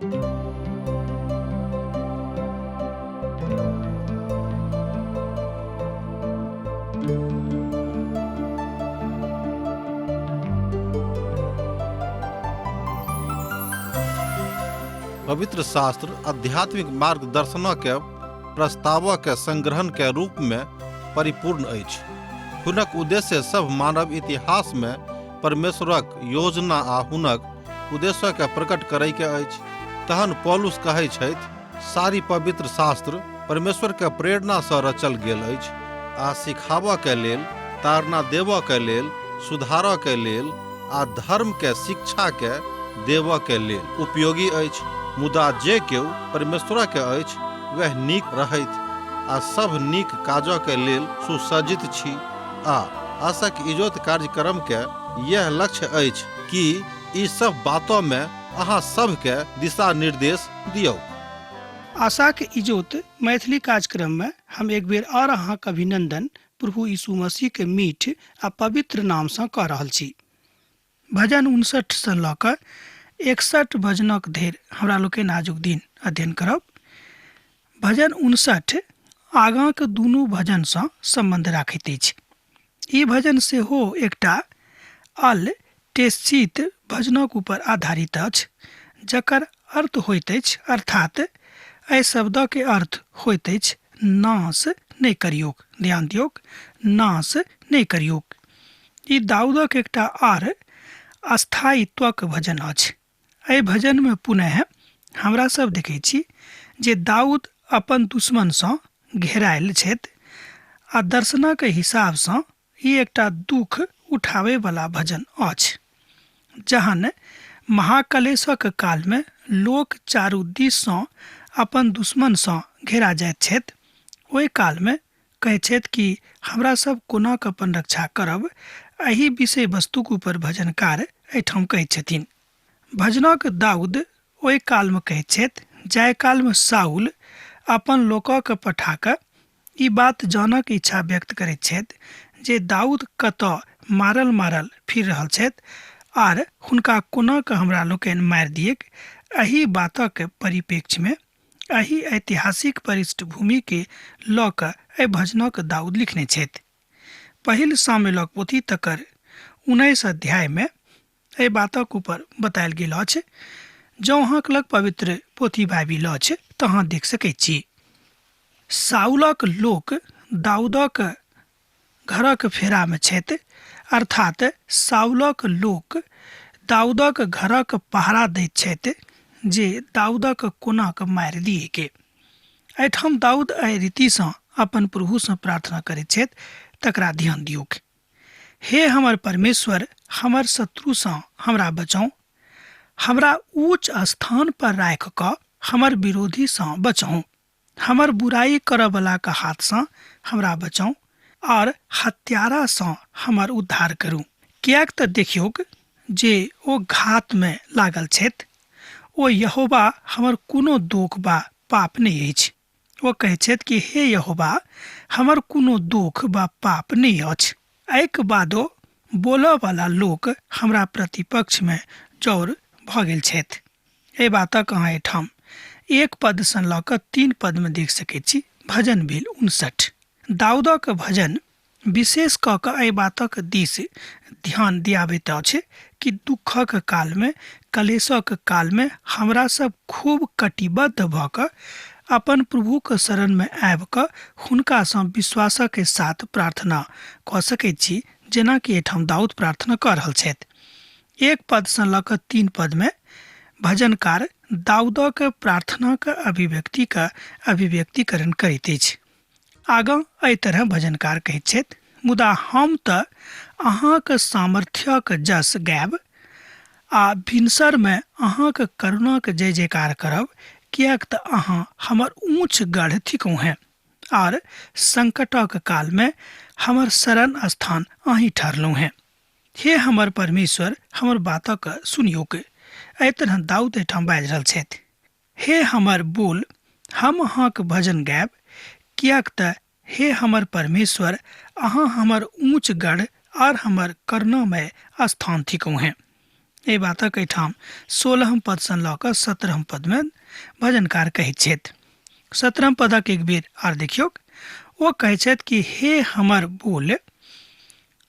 पवित्र शास्त्र आध्यात्मिक मार्गदर्शनक प्रस्तावक संग्रहण के रूप में परिपूर्ण अछि। हुनक उद्देश्य सभ मानव इतिहास में परमेश्वरक योजना आ हुनक उद्देश्य के प्रकट करय के अछि। तहन पौलुस कहै छथि, सारी पवित्र शास्त्र परमेश्वर के प्रेरणा सँ रचल गेल अछि आ सिखाबऽ के लेल, ताड़ना देबऽ के लेल, सुधारऽ के लेल आ धर्म के शिक्षा के देबऽ के लेल उपयोगी अछि। मुदा जे केओ परमेश्वर के अछि वएह नीक रहथि आ सभ नीक काजऽ के लेल सुसज्जित छी। आ आशक इजोत कार्यक्रम के यैह लक्ष्य अछि कि ई सभ बातऽ में अहाँ सभ के दिशा निर्देश दियौ। आशाक इजोत मैथिली कार्यक्रम में हम एक बेर और अहाँक अभिनंदन प्रभु यीशु मसीह के मीठ आ पवित्र नाम सँ कऽ रहल छी। भजन 59 सँ लऽ कऽ 61 भजनक धरि हमरा लोकनि आजुक दिन अध्ययन करब। भजन 59 आगाँक दुनू भजन सँ सम्बन्ध राखैत अछि। ई भजन सेहो एकटा अल टेसित भजनक ऊपर आधारित अछि, जकर अर्थ होइत अछि, अर्थात एहि शब्दक अर्थ होइत अछि नाश नहि करियौक। ध्यान दियौक, नाश नहि करियौक। ई दाऊदक एकटा आर अस्थायित्वक भजन अछि। एहि भजनमे पुनः हमरा सब देखै छी जे दाऊद अपन दुश्मनसँ घेरायल छथि आ दर्शनक हिसाबसँ ई एकटा दुख उठाबैवला भजन अछि। जहन महाकलेशक कालमे लोक चारू दिससँ अपन दुश्मनसँ घेरा जाइत छथि, ओहि कालमे कहै छथि कि हमरा सब कोना कऽ अपन रक्षा करब, एहि विषय वस्तुक ऊपर भजनकार एहिठाम कहैत छथिन। भजनक दाऊद ओहि कालमे कहैत छथि जाहि कालमे साउल अपन लोकक पठा कऽ ई बात जानक इच्छा व्यक्त करैत छथि जे दाऊद कतऽ मारल मारल फिर रहल छथि आर हुनका कोना कऽ हमरा लोकनि मारि दिएक। एहि बातक परिप्रेक्ष्यमे एहि ऐतिहासिक पृष्ठभूमिके लऽ कऽ एहि भजनक दाऊद लिखने छथि। पहिल सामुएलक पोथी तकर 19 अध्यायमे एहि बातक ऊपर बतायल गेल अछि। जँ अहाँक लग पवित्र पोथी बाइबिल अछि तऽ अहाँ देख सकैत छी। साउलक लोक दाऊदक घरक फेरामे छथि, अर्थात साउलक लोक दाऊदक घरक पहरा दैत छथि जे दाऊदक कोना कऽ मारि दिएके। एहिठाम दाऊद एहि रीतिसँ अपन प्रभुसँ प्रार्थना करैत छथि, तकरा ध्यान दियौक। हे हमर परमेश्वर, हमर शत्रुसँ हमरा बचाउ, हमरा ऊँच स्थान पर राखि कऽ हमर विरोधीसँ बचाउ, हमर बुराइ करऽवलाक हाथसँ हमरा बचाउ और हत्यारासँ हमर उद्धार करू। किएक तऽ देखियौक जे ओ घातमे लागल छथि, ओ यहोवा हमर कोनो दोख वा पाप नहि अछि। ओ कहै छथि कि हे यहोवा, हमर कोनो दोख वा पाप नहि अछि। एहिके बादो बोलऽवला लोक हमरा प्रतिपक्षमे जौर भऽ गेल छथि। एहि बातक अहाँ एहिठाम 1 पदसँ लऽ कऽ 3 पदमे देख सकैत छी। भजन भेल 59। दाऊदक भजन विशेष कऽ कऽ एहि बातक दिस ध्यान दियाबैत अछि कि दुःखक कालमे, कलेशक कालमे हमरा सब खूब कटिबद्ध भऽ कऽ अपन प्रभुक शरणमे आबि कऽ हुनकासँ विश्वासक साथ प्रार्थना कऽ सकैत छी, जेनाकि एहिठाम दाऊद प्रार्थना कऽ रहल छथि। 1 पदसँ लऽ कऽ 3 पदमे भजनकार दाऊदक प्रार्थनाक अभिव्यक्तिक अभिव्यक्तिकरण करैत अछि। आगाँ एहि तरह भजनकार कहैत छथि, मुदा हम तऽ अहाँक सामर्थ्यक जस गायब आ भिनसरमे अहाँक करुणाक जय जयकार करब, किएक तऽ अहाँ हमर ऊँच गढ़ थिकहुँ हेँ आर संकटक कालमे हमर शरण स्थान अहीं ठहरलहुँ हेँ। हे हमर परमेश्वर, हमर बातक सुनियौक। एहि तरह दाऊद एहिठाम बाजि रहल छथि। हे हमर बोल, हम अहाँक भजन गायब, किएक तऽ हे हमर परमेश्वर, अहाँ हमर ऊँच गढ़ आर हमर करुणामय स्थान थिकहुँ हेँ। एहि बातक एहिठाम 16 पदसँ लऽ कऽ 17 पदमे भजनकार कहैत छथि। 17 पदक एक बेर आर देखियौक। ओ कहै छथि कि हे हमर बोल,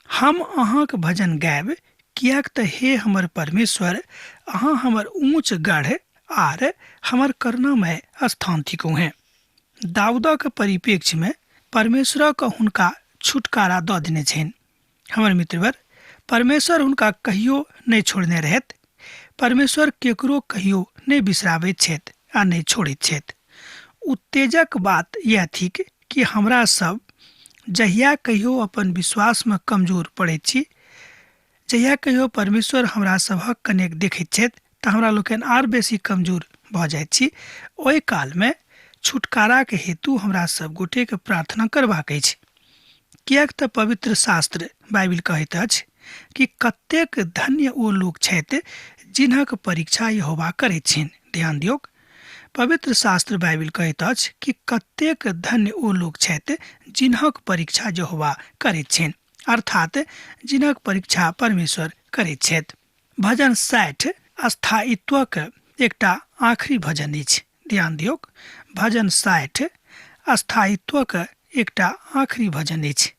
हम अहाँक भजन गायब, किएक तऽ हे हमर परमेश्वर, अहाँ हमर ऊँच गढ़ आर हमर करुणामय स्थान थिकहुँ हेँ। दाऊदक परिप्रेक्ष्यमे परमेश्वरक हुनका छुटकारा दऽ देने छनि। हमर मित्रवर, परमेश्वर हुनका कहियो नहि छोड़ने रहथि। परमेश्वर केकरो कहियो नहि बिसराबैत छथि आ नहि छोड़ैत छथि। उत्तेजक बात यैह थिक कि हमरा सब जहिया कहियो अपन विश्वासमे कमजोर पड़ैत छी, जहिया कहियो परमेश्वर हमरा सभक कनेक देखैत छथि तऽ हमरा लोकनि आर बेसी कमजोर भऽ जाइत छी। ओहि कालमे छुटकाराक हेतु हमरा सब गोटेके प्रार्थना करबाक अछि, किएक तऽ पवित्र शास्त्र बाइबिल कहैत अछि कि कतेक धन्य ओ लोक छथि जिनक परीक्षा यहोवा करैत छनि। ध्यान दियौक, पवित्र शास्त्र बाइबिल कहैत अछि कि कतेक धन्य ओ लोक छथि जिनक परीक्षा यहोवा करैत छनि, अर्थात जिनक परीक्षा परमेश्वर करैत छथि। भजन 60 स्थायित्वक एकटा आखिरी भजन अछि। ध्यान दियौक, भजन 60 स्थायित्वक एकटा आखिरी भजन अछि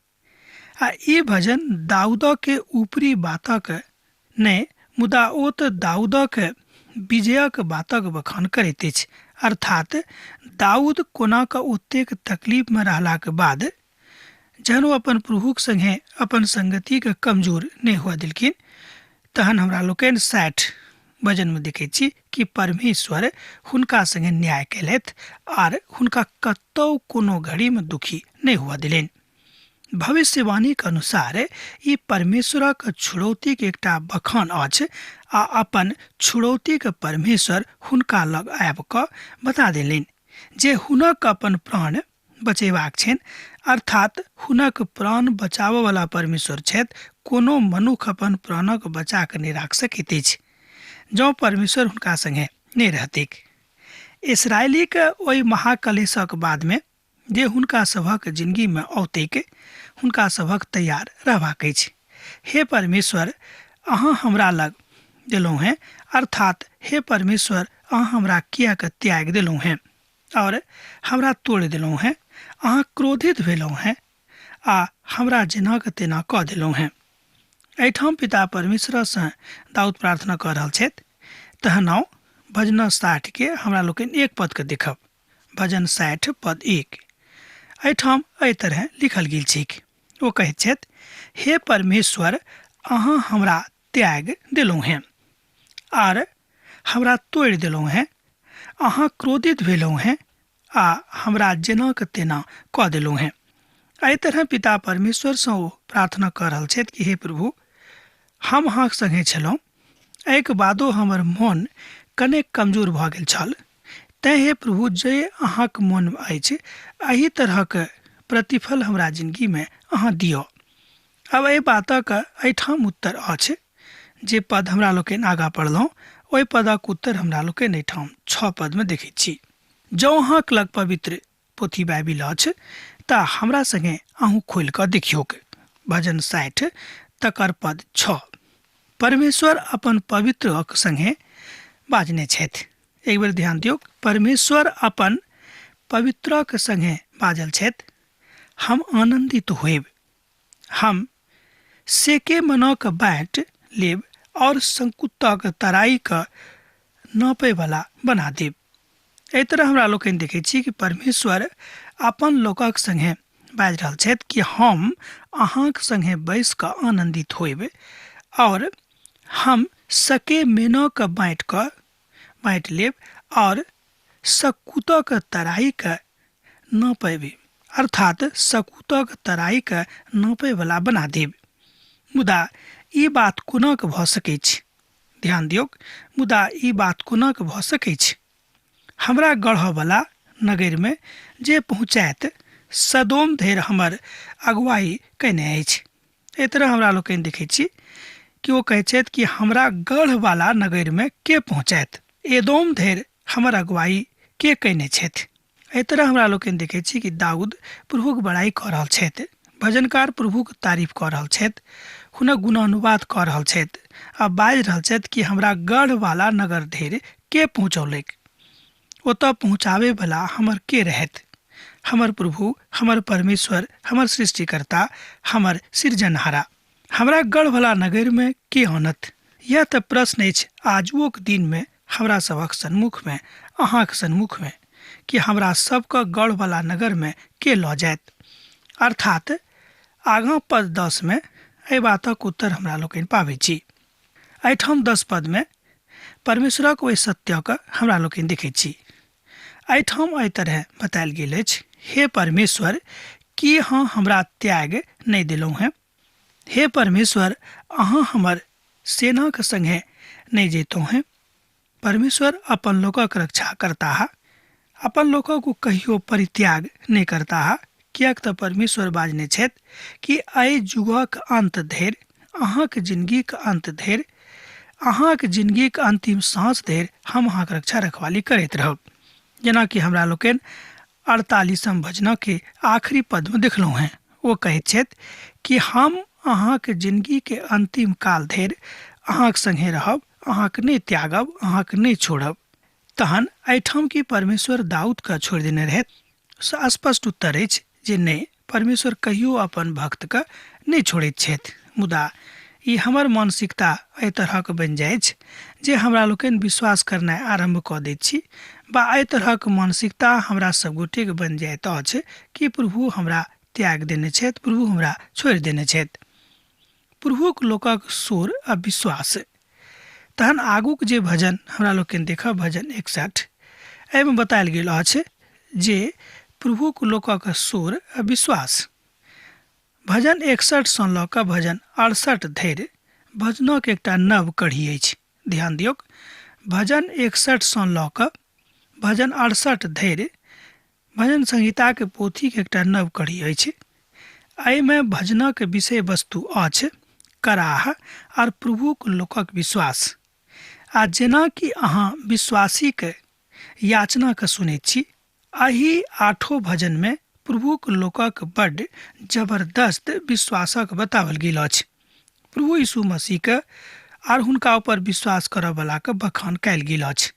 आ ई भजन दाऊदक ऊपरी बातक नहि, मुदा ओ तऽ दाऊदक विजयक बातक बखान करैत अछि। अर्थात दाऊद कोना कऽ ओतेक तकलीफमे रहलाक बाद जहन ओ अपन प्रभुक संगे अपन संगतिके कमजोर नहि हुअ देलखिन, तहन हमरा लोकनि 60 भजनमे देखै छी कि परमेश्वर हुनका संगे न्याय केलथि आर हुनका कतौ कोनो घड़ीमे दुखी नहि हुअ देलनि। भविष्यवाणीक अनुसार ई परमेश्वरक छुड़ौतीक एकटा बखान अछि आ अपन छुड़ौतीक परमेश्वर हुनका लग आबि कऽ बता देलनि जे हुनक अपन प्राण बचेबाक छनि, अर्थात हुनक प्राण बचाबऽवला परमेश्वर छथि। कोनो मनुख अपन प्राणक बचा कऽ नहि राखि सकैत अछि जँ परमेश्वर हुनका संगे नहि रहतैक। इसराइलीक ओहि महाकलेशक बादमे जे हुनका सभक जिंदगीमे औतैक, हुनका सभक तैयार रहबाक अछि। हे परमेश्वर, अहाँ हमरा लग देलहुँ हेँ, अर्थात हे परमेश्वर, अहाँ हमरा किएक त्यागि देलहुँ हेँ और हमरा तोड़ि देलहुँ हेँ? अहाँ क्रोधित भेलहुँ हेँ आ हमरा जेनाक तेना कऽ देलहुँ हेँ। एहिठाम पिता परमेश्वरसँ दाऊद प्रार्थना कऽ रहल छथि। तहन आउ भजन 60 के हमरा लोकनि एक पदके देखब। भजन 60 पद 1 एहिठाम एहि तरह लिखल गेल छैक। ओ कहैत छथि, हे परमेश्वर, अहाँ हमरा त्याग देलहुँ हेँ आर हमरा तोड़ि देलहुँ हेँ। अहाँ क्रोधित भेलहुँ हेँ आ हमरा जेनाक तेना कऽ देलहुँ हेँ। एहि तरह पिता परमेश्वरसँ ओ प्रार्थना कऽ रहल छथि कि हे प्रभु, हम अहाँक संगे छलहुँ, एहिके बादो हमर मोन कनेक कमजोर भऽ गेल छल। तैँ हे प्रभु, जे अहाँक मोन अछि एहि तरहक प्रतिफल हमरा जिंदगीमे अहाँ दिअ। आब एहि बातक एहिठाम उत्तर अछि। जे पद हमरा लोकनि आगाँ पढ़लहुँ ओहि पदक उत्तर हमरा लोकनि एहिठाम 6 पदमे देखैत छी। जँ अहाँक लग पवित्र पोथी बाइबिल अछि तऽ हमरा संगे अहूँ खोलि कऽ देखियौक। भजन 60 तकर पद 6। परमेश्वर अपन पवित्रक संगे बाजने छथि। एक बेर ध्यान दियौक, परमेश्वर अपन पवित्रक संगे बाजल छथि, हम आनन्दित होयब, हम सेके मनक बाँटि लेब और संकुतक तराईक नापयवला बना देब। एहि तरह हमरा लोकनि देखै छी कि परमेश्वर अपन लोकक संगे बाजि रहल छथि कि हम अहाँक संगे बैस कऽ आनन्दित होयब और हम सके मेनक बाँटि कऽ बाँटि लेब और सकुतक तराईक नापयबे, अर्थात सकुतक तराईक नापयवला बना देब। मुदा ई बात कोना कऽ भऽ सकैछ? ध्यान दियौक, मुदा ई बात कोना कऽ भऽ सकैछ? हमरा गढ़ऽवला नगरमे जे पहुँचायत सदोम धरि हमर अगुवाई कयने अछि। एहि तरह हमरा लोकनि देखै छी कि ओ कहै छथि कि हमरा गढ़वाला नगरमे के पहुँचायत, एदोम धरि हमर अगुवाई के कयने छथि। एहि तरह हमरा लोकनि देखै छी कि दाऊद प्रभुक बड़ाई कऽ रहल छथि, भजनकार प्रभुक तारीफ कऽ रहल छथि। हुनक गुणानुवाद कऽ रहल छथि आ बाजि रहल छथि कि हमरा गढ़वाला नगर धरि के पहुँचौलक, ओतऽ पहुँचाबैवला हमर के रहत? हमर प्रभु, हमर परमेश्वर, हमर सृष्टिकर्ता, हमर सृजनहारा हमरा गढ़वाला नगरमे के आनत? यह तऽ प्रश्न अछि आजुओक दिनमे हमरा सभक सन्मुखमे, अहाँक सन्मुखमे, कि हमरा सबके गढ़वाला नगरमे के लऽ जायत? अर्थात आगाँ पद 10 मे एहि बातक उत्तर हमरा लोकनि पाबै छी। एहिठाम 10 पदमे परमेश्वरक ओहि सत्यके हमरा लोकनि देखै छी। एहिठाम एहि तरह बतायल गेल अछि, हे परमेश्वर, की अहाँ हमरा त्याग नहि देलहुँ हेँ? हे परमेश्वर, अहाँ हमर सेनाक संगे नहि जैतहुँ हेँ? परमेश्वर अपन लोकक रक्षा करताह, अपन लोकक ओ कहियो परित्याग नहि करताह, किएक तऽ परमेश्वर बाजने छथि कि एहि युगक अन्त धरि, अहाँक जिनगीक अन्त धरि, अहाँक जिनगीक अन्तिम साँस धरि हम अहाँक रक्षा रखवाली करैत रहब। जेनाकि हमरा लोकनि 48म भजनके आखिरी पदमे देखलहुँ हेँ, ओ कहैत छथि कि हम अहाँक जिनगीके अन्तिम काल धरि अहाँक संगे रहब, अहाँक नहि त्यागब, अहाँक नहि छोड़ब। तहन एहिठाम की परमेश्वर दाऊदके छोड़ि देने रहथि? स्पष्ट उत्तर अछि जे नहि, परमेश्वर कहियो अपन भक्तके नहि छोड़ैत छथि। मुदा ई हमर मानसिकता एहि तरहक बनि जाइछ जे हमरा लोकनि विश्वास करनाइ आरम्भ कऽ दैत छी, बा एहि तरहक मानसिकता हमरा सब गोटेके बनि जाइत अछि कि प्रभु हमरा त्याग देने छथि, प्रभु हमरा छोड़ि देने छथि। प्रभुक लोकक स्वर आ विश्वास। तहन आगूक जे भजन हमरा लोकनि देखब, भजन 61, एहिमे बतायल गेल अछि जे प्रभुक लोकक स्वर आ विश्वास। भजन 61 सँ लऽ कऽ भजन 68 धरि भजनक एकटा नव कड़ी अछि। ध्यान दियौक, भजन 61 सँ लऽ कऽ भजन 68 धरि भजन संहिताके पोथीके एकटा नव कड़ी अछि। एहिमे भजनक विषय वस्तु अछि कराह आर प्रभुक लोकक विश्वास। आ जेनाकि अहाँ विश्वासीके याचनाके सुनैत छी, एहि 8 भजनमे प्रभुक लोकक बड्ड जबरदस्त विश्वासक बताओल गेल अछि। प्रभु यीशु मसीहके आर हुनका ऊपर विश्वास करऽवलाके बखान कयल गेल अछि।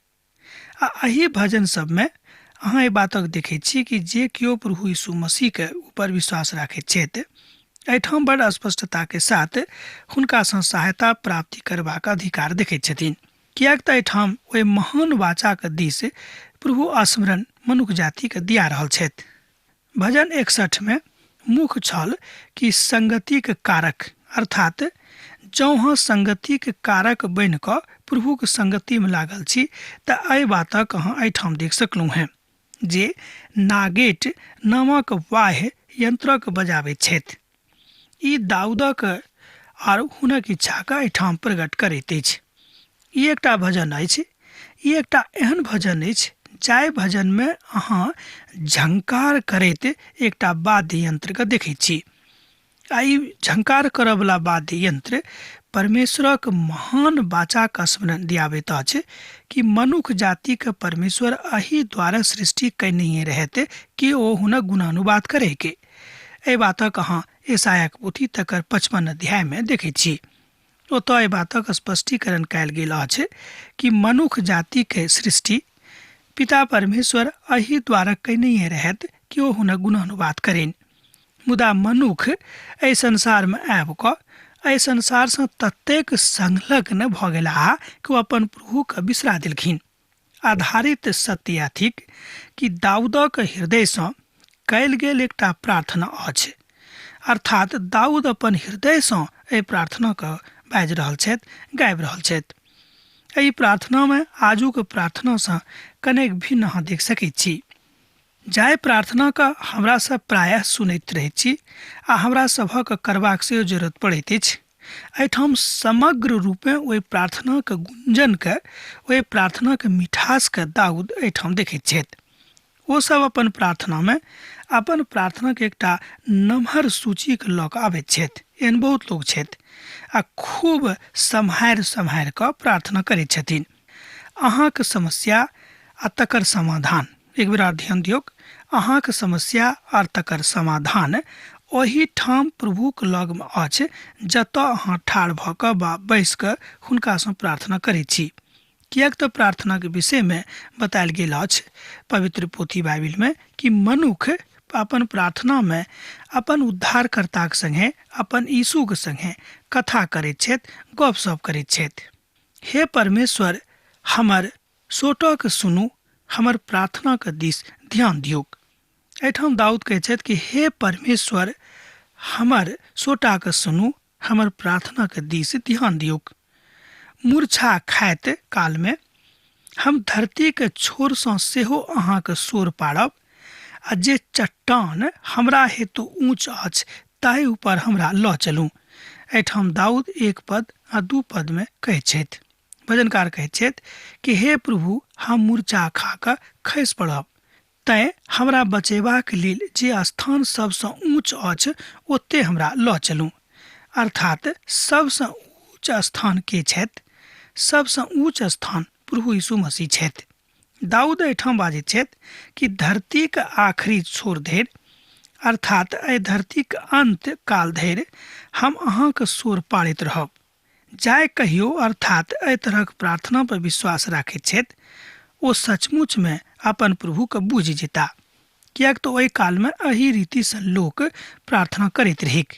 आ एहि भजन सबमे अहाँ एहि बातक देखैत छी कि जे केओ प्रभु यीशु मसीहके ऊपर विश्वास राखैत छथि, एहिठाम बड़ स्पष्टताके साथ हुनकासँ सहायता प्राप्ति करबाक अधिकार देखैत छथिन। किएक तऽ एहिठाम ओहि महान वाचाके दिस प्रभु स्मरण मनुख जातिके दिया रहल छथि। भजन 61 मे मुख्य छल कि संगतिक कारक, अर्थात जँ अहाँ संगतिक कारक बनि कऽ प्रभुक संगतिमे लागल छी तऽ एहि बातक अहाँ एहिठाम देख सकलहुँ हेँ जे नागेट नामक वाह्य यंत्रक बजाबैत छथि। ई दाऊदक आर हुनक इच्छाके एहिठाम प्रकट करैत अछि। ई एकटा भजन अछि, ई एकटा एहन भजन अछि जाहि भजनमे अहाँ झंकार करैत एकटा वाद्य यंत्रके देखैत छी। आ ई झंकार करऽवला वाद्य यंत्र परमेश्वरक महान वाचाक स्मरण दियाबैत अछि कि मनुख जातिके परमेश्वर एहि द्वारा सृष्टि कयनहिए रहैत कि ओ हुनक गुणानुवाद करैके। एहि बातक अहाँ यशायाक पोथी तकर 55 अध्यायमे देखैत छी। ओतऽ एहि बातक स्पष्टीकरण कयल गेल अछि कि मनुख जातिके सृष्टि पिता परमेश्वर एहि द्वारा कयनहिए रहैत कि ओ हुनक गुणानुवाद करनि। मुदा मनुख एहि संसारमे आबि कऽ एहि संसारसँ ततेक संलग्न भऽ गेलाह कि ओ अपन प्रभुके बिसरा देलखिन। आधारित सत्य थिक कि दाऊदक हृदयसँ कयल गेल एकटा प्रार्थना अछि, अर्थात दाऊद अपन हृदयसँ एहि प्रार्थनाके बाजि रहल छथि, गाबि रहल छथि। एहि प्रार्थनामे आजुक प्रार्थनासँ कनेक भिन्न अहाँ देख सकैत छी। जाहि प्रार्थनाके हमरा सब प्रायः सुनैत रहैत छी आ हमरा सभक करबाक सेहो जरूरत पड़ैत अछि, एहिठाम समग्र रूपेँ ओहि प्रार्थनाके गुंजनके, ओहि प्रार्थनाके मिठासके दाऊद एहिठाम देखैत छथि। ओ सब अपन प्रार्थनामे अपन प्रार्थनाके एकटा नमहर सूचीके लऽ कऽ आबैत छथि। एहन बहुत लोक छथि आ खूब सम्हारि सम्हारि कऽ प्रार्थना करैत छथिन। अहाँके समस्या आ तकर समाधान, एक बेर आर ध्यान दियौक, अहाँके समस्या आर तकर समाधान ओहि ठाम प्रभुक लगमे अछि जतऽ अहाँ ठाढ़ भऽ कऽ वा बैस कऽ हुनकासँ प्रार्थना करैत छी। किएक तऽ प्रार्थनाके विषयमे बतायल गेल अछि पवित्र पोथी बाइबिलमे कि मनुख अपन प्रार्थनामे अपन उद्धारकर्ताक सङ्गे, अपन यीशुके सङ्गे कथा करैत छथि, गपशप करैत छथि। हे परमेश्वर, हमर सोटक सुनू, हमर प्रार्थनाक दिस ध्यान दियौक। एहिठाम दाऊद कहै छथि कि हे परमेश्वर, हमर सोटाके सुनू, हमर प्रार्थनाक दिस ध्यान दियौक। मूर्छा खाइत कालमे हम धरतीके छोरसँ सेहो अहाँके शोर पाड़ब, आ जे चट्टान हमरा हेतु ऊँच अछि ताहि ऊपर हमरा लऽ चलू। एहिठाम दाऊद 1 पद आ 2 पदमे कहै छथि। भजनकार कहै छथि कि हे प्रभु, हम मूर्छा खा कऽ खसि पड़ब, तैँ हमरा बचेबाक लेल जे स्थान सबसँ ऊँच अछि ओते हमरा लऽ चलू। अर्थात सबसँ ऊँच स्थान के छथि? सबसँ ऊँच स्थान प्रभु यीशु मसीह छथि। दाऊद एहिठाम बाजैत छथि कि धरतीक आखिरी छोर धरि, अर्थात एहि धरतीक अंत काल धरि हम अहाँके शोर पाड़ैत रहब। जाय कहियो अर्थात एहि तरहक प्रार्थना पर विश्वास राखैत छथि ओ सचमुच में अपन प्रभु के बुझि जेता, किएक तऽ ओहि काल में एहि रीति से लोक प्रार्थना करैत रहैक।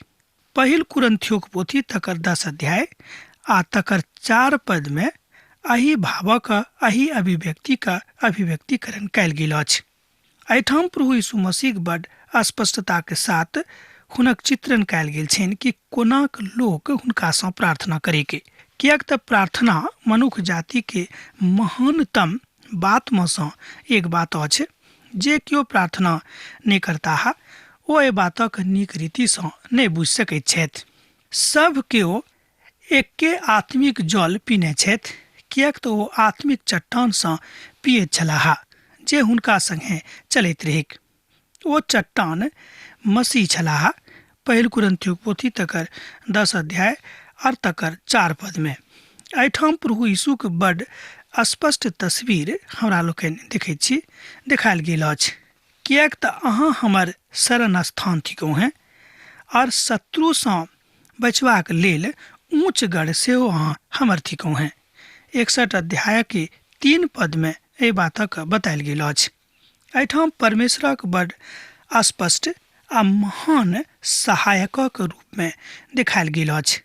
पहिल कुरिन्थियोक पोथी तकर 10 अध्याय आ तकर 4 पद में एहि भावक, एहि अभिव्यक्तिक अभिव्यक्तिकरण कयल गेल अछि। एहिठाम प्रभु यीशु मसीहक बड स्पष्टता के साथ हुनक चित्रण कयल गेल छनि कि कोनाक लोक हुनकासँ प्रार्थना करैके, किएक तऽ प्रार्थना मनुख जाति के महानतम बातमे सँ एक बात अछि। जे केओ प्रार्थना नहि करताह ओ एहि बातक नीक रीतिसँ नहि बुझि सकैत छथि। सब केओ एके आत्मिक जल पीने छथि, किएक तऽ ओ आत्मिक चट्टानसँ पियैत छलाह जे हुनका संगे चलैत रहैक। ओ चट्टान मसीह छलाह। पहिल कुरिन्थियोक पोथी तकर 10 अध्याय और तकर 4 पद में एहिठाम प्रभु यीशुक बड स्पष्ट तस्वीर हमरा लोकनि देखैत छी, देखायल गेल अछि। किएक तऽ अहाँ हमर शरण स्थान थिकहुँ हेँ और शत्रुसँ बचबाक लेल ऊँच गढ़ सेहो अहाँ हमर थिकहुँ हेँ। 61 अध्याय के 3 पद में एहि बातक बतायल गेल अछि। एहिठाम परमेश्वरक बड स्पष्ट आ महान सहायकक रूप में देखायल गेल अछि।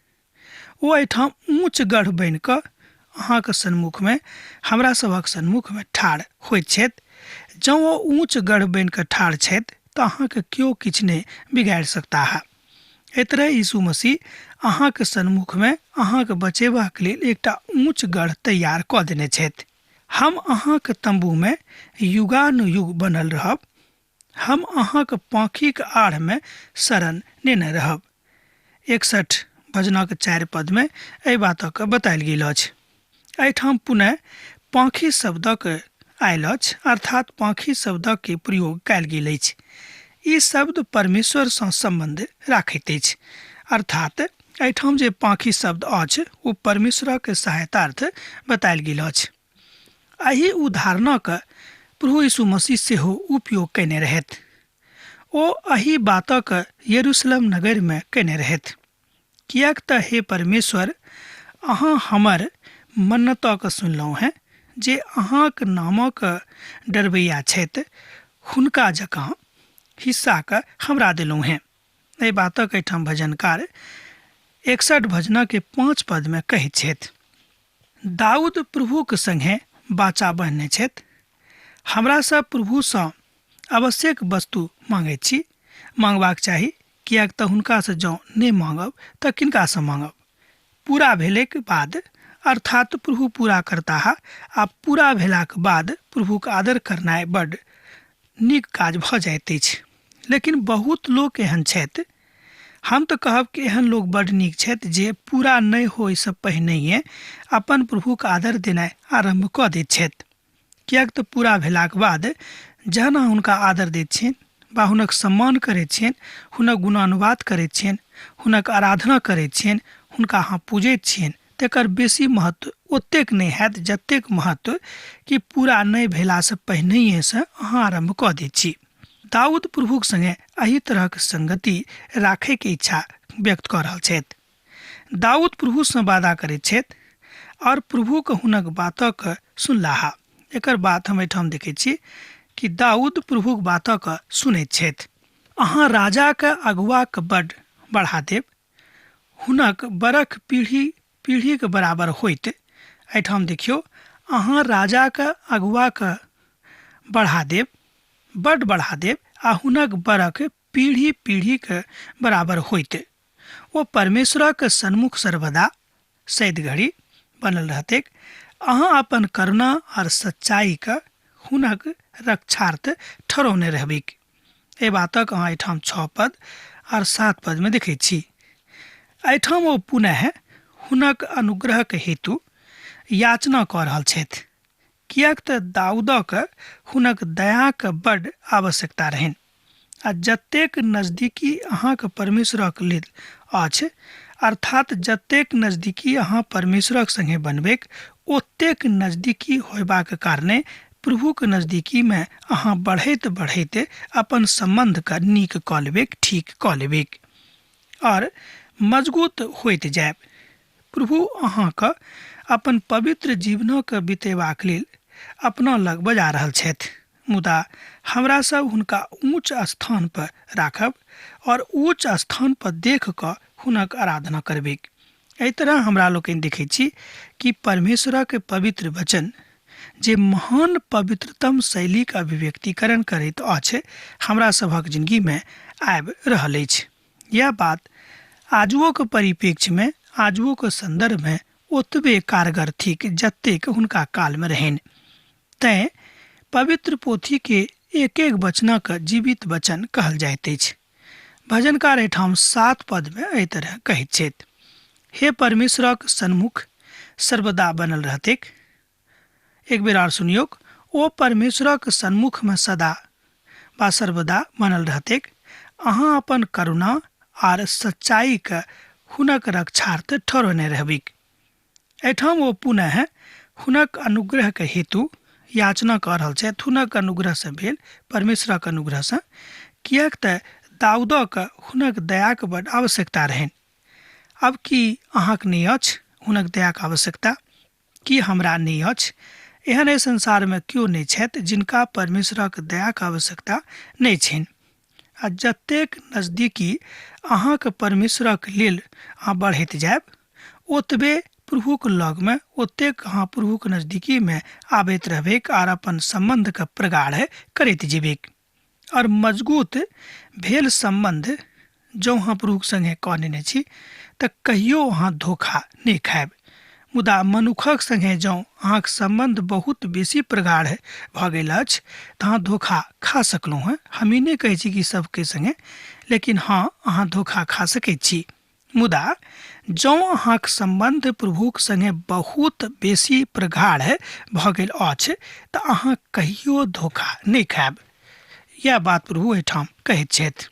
ओ एहिठाम ऊँच गढ़ बनि कऽ अहाँके सन्मुख में, हमरा सभक सन्मुख में ठाढ़ होइत छथि। जँ ओ ऊँच गढ़ बनि कऽ ठाढ़ छथि तऽ अहाँके केओ किछु नहि बिगाड़ि सकताह। एहि तरह यीशु मसीह अहाँके सन्मुख में अहाँके बचेबाक लेल एकटा ऊँच गढ़ तैयार कऽ देने छथि। हम अहाँके तम्बू में युगानुयुग बनल रहब, हम अहाँके पाँखिक आड़ में शरण नेने रहब। 61 भजनक 4 पद में एहि बातक बतायल गेल अछि। एहिठाम पुनः पाँखि शब्दक आयल अछि, अर्थात पाँखि शब्दक के प्रयोग कयल गेल अछि। ई शब्द परमेश्वर सँ सम्बन्ध राखैत अछि, अर्थात एहिठाम जे पाँखि शब्द अछि ओ परमेश्वरक सहायतार्थ बतायल गेल अछि। एहि उदाहरणक प्रभु यीशु मसीह सेहो उपयोग कयने रहथि। ओ एहि बातक यरूशलेम नगर में कयने रहथि, किएक तऽ हे परमेश्वर, अहाँ हमर मन्नतक सुनलहुँ हेँ जे अहाँक नामक डरबैया छथि हुनका जकाँ हिस्साक हमरा देलहुँ हेँ। एहि बातक एहिठाम भजनकार 61 भजनक 5 पद में कहैत छथि। दाऊद प्रभुक संगे बाचा बन्हने छथि। हमरा सब प्रभुसँ आवश्यक वस्तु मांगैत छी, मांगबाक चाही, किएक तऽ हुनकासँ जँ नहि मांगब तऽ किनकासँ मांगब। पूरा भेलैक बाद, अर्थात प्रभु पूरा करताह आ पूरा भेलाक बाद प्रभुक आदर करनाइ बड नीक काज भऽ जाइत अछि। लेकिन बहुत लोक एहन छथि, हम तऽ कहब कि एहन लोक बड नीक छथि जे पूरा नहि होइसँ पहिनहिए अपन प्रभुक आदर देनाइ आरम्भ कऽ दैत छथि। किएक तऽ पूरा भेलाक बाद जहन अहाँ हुनका आदर दैत छियनि वा हुनक सम्मान करैत छियनि, हुनक गुणानुवाद करैत छियनि, हुनक आराधना करैत छियनि, हुनका अहाँ पूजैत छियनि, तकर बेसी महत्व ओतेक नहि हैत जतेक महत्व कि पूरा नहि भेलासँ पहिनहिएसँ अहाँ आरम्भ कऽ दैत छी। दाऊद प्रभुक संगे एहि तरहक संगति राखैके इच्छा व्यक्त कऽ रहल छथि। दाऊद प्रभुसँ वादा करैत छथि आओर प्रभुक हुनक बातक सुनलाहा। एकर बात हम एहिठाम देखैत छी कि दाऊद प्रभुक बातक सुनैत छथि। अहाँ राजाक अगुआक बड बढ़ा देब, हुनक बरख पीढ़ी पीढ़ीके बराबर होइत। एहिठाम देखियौ, अहाँ राजाक अगुआक बढ़ा देब, बड बढ़ा देब आ हुनक बरख पीढ़ी पीढ़ीके बराबर होइत। ओ परमेश्वरक सन्मुख सर्वदा सैद घड़ी बनल रहतैक। अहाँ अपन करुणा और सच्चाईके हुनक रक्षार्थ ठरौने रहबिक। एहि बातक अहाँ एहिठाम 6 पद और 7 पद में देखैत छी। एहिठाम ओ पुनः हुनक अनुग्रहक हेतु याचना कऽ रहल छथि, किएक तऽ दाऊदक हुनक दयाक बड आवश्यकता रहनि। आ जतेक नजदीकी अहाँके परमेश्वरक लेल अछि, अर्थात जतेक नजदीकी अहाँ परमेश्वरक संगे बनबैक, ओतेक नजदीकी होयबाक कारणे प्रभुक नजदीकीमे अहाँ बढ़ैत बढ़ैत अपन सम्बन्धके नीक कऽ लेबैक, ठीक कऽ लेबैक और मजबूत होइत जायब। प्रभु अहाँके अपन पवित्र जीवनक बितेबाक लेल अपना लग बजा रहल छथि, मुदा हमरा सब हुनका ऊँच स्थान पर राखब और ऊँच स्थान पर देख कऽ हुनक आराधना करबैक। एहि तरह हमरा लोकनि देखैत छी कि परमेश्वरक पवित्र वचन जे महान पवित्रतम शैलीक अभिव्यक्तिकरण करैत अछि, हमरा सभक जिंदगीमे आबि रहल अछि। यह बात आजुओक परिप्रेक्ष्यमे, आजुओक संदर्भमे ओतबे कारगर थिक जतेक हुनका कालमे रहनि। तैं पवित्र पोथी के एक एक वचनक जीवित वचन कहल जाइत अछि। भजनकार एहिठाम 7 पद में एहि तरह कहैत छथि, हे परमेश्वरक सन्मुख सर्वदा बनल रहतैक। एक बेर आर सुनियौक, ओ परमेश्वरक सन्मुख में सदा वा सर्वदा बनल रहतैक। अहाँ अपन करुणा आर सच्चाईक हुनक रक्षार्थ ठहरौने रहबिक। एहिठाम ओ पुनः हुनक अनुग्रहके हेतु याचना कऽ रहल छथि। हुनक अनुग्रहसँ भेल परमेश्वरक अनुग्रहसँ, किएक तऽ दाऊदक हुनक दयाक बड आवश्यकता रहनि। आब की अहाँक नहि अछि हुनक दयाक आवश्यकता? की हमरा नहि अछि? एहन एहि संसारमे केओ नहि छथि जिनका परमेश्वरक दयाक आवश्यकता नहि छनि। आ जतेक नजदीकी अहाँक परमेश्वरक लेल अहाँ बढ़ैत जायब, ओतबे प्रभुक लगमे, ओतेक अहाँ प्रभुक नजदीकीमे आबैत रहबैक आर अपन सम्बन्धके प्रगाढ़ करैत जेबैक। और मजबूत भेल सम्बन्ध जँ अहाँ प्रभुक संगे कऽ नेने छी तऽ कहियो अहाँ धोखा नहि खायब। मुदा मनुखक संगे जँ अहाँक सम्बन्ध बहुत बेसी प्रगाढ़ भऽ गेल अछि तऽ अहाँ धोखा खा सकलहुँ हेँ। हम ई नहि कहै छी कि सबके संगे, लेकिन हँ अहाँ धोखा खा सकैत छी। मुदा जँ अहाँक सम्बन्ध प्रभुक संगे बहुत बेसी प्रगाढ़ भऽ गेल अछि तऽ अहाँ कहियो धोखा नहि खायब। यैह बात प्रभु एहिठाम कहैत छथि।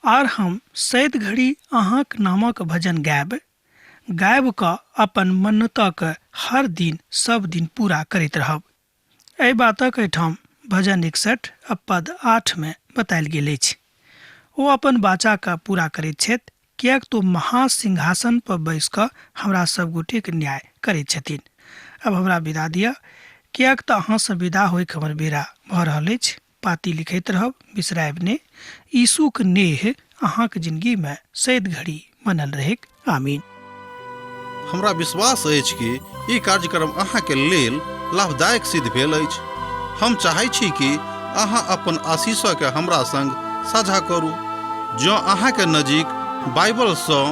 आर हम सैद घड़ी अहाँक नामक भजन गायब, गायब कऽ अपन मन्नतक हर दिन सब दिन पूरा करैत रहब। एहि बातक एहिठाम भजन 61 आ पद 8 में बतायल गेल अछि। ओ अपन वाचाके पूरा करैत छथि, किएक तो महासिंहासन पर बैस कऽ हमरा सब गोटेके न्याय करैत छथिन। अब हमरा विदा दिअ, किएक तऽ अहाँसँ विदा होइके हमर बेरा भऽ रहल अछि। पाती लिखैत रहब, बिसरायब ने। यीशुक नेह अहाँक जिंदगी में सैद घड़ी बनल रहेक। आमीन। हमरा विश्वास अछि कि ई कार्यक्रम अहाँके लेल लाभदायक सिद्ध भेल अछि। हम चाहै छी कि अहाँ अपन आशीषके हमरा संग साझा करू। जँ अहाँके नजीक बाइबलसँ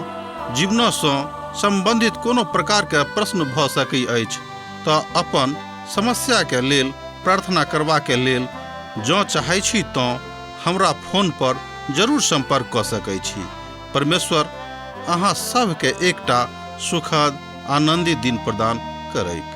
जीवनसँ सम्बन्धित कोनो प्रकारके प्रश्न भऽ सकै अछि तऽ अपन समस्याके लेल प्रार्थना करबाके लेल जँ चाहै छी तँ हमरा फोन पर जरूर सम्पर्क कऽ सकै छी। परमेश्वर अहाँ सभके एकटा सुखद आनन्दित दिन प्रदान करैक।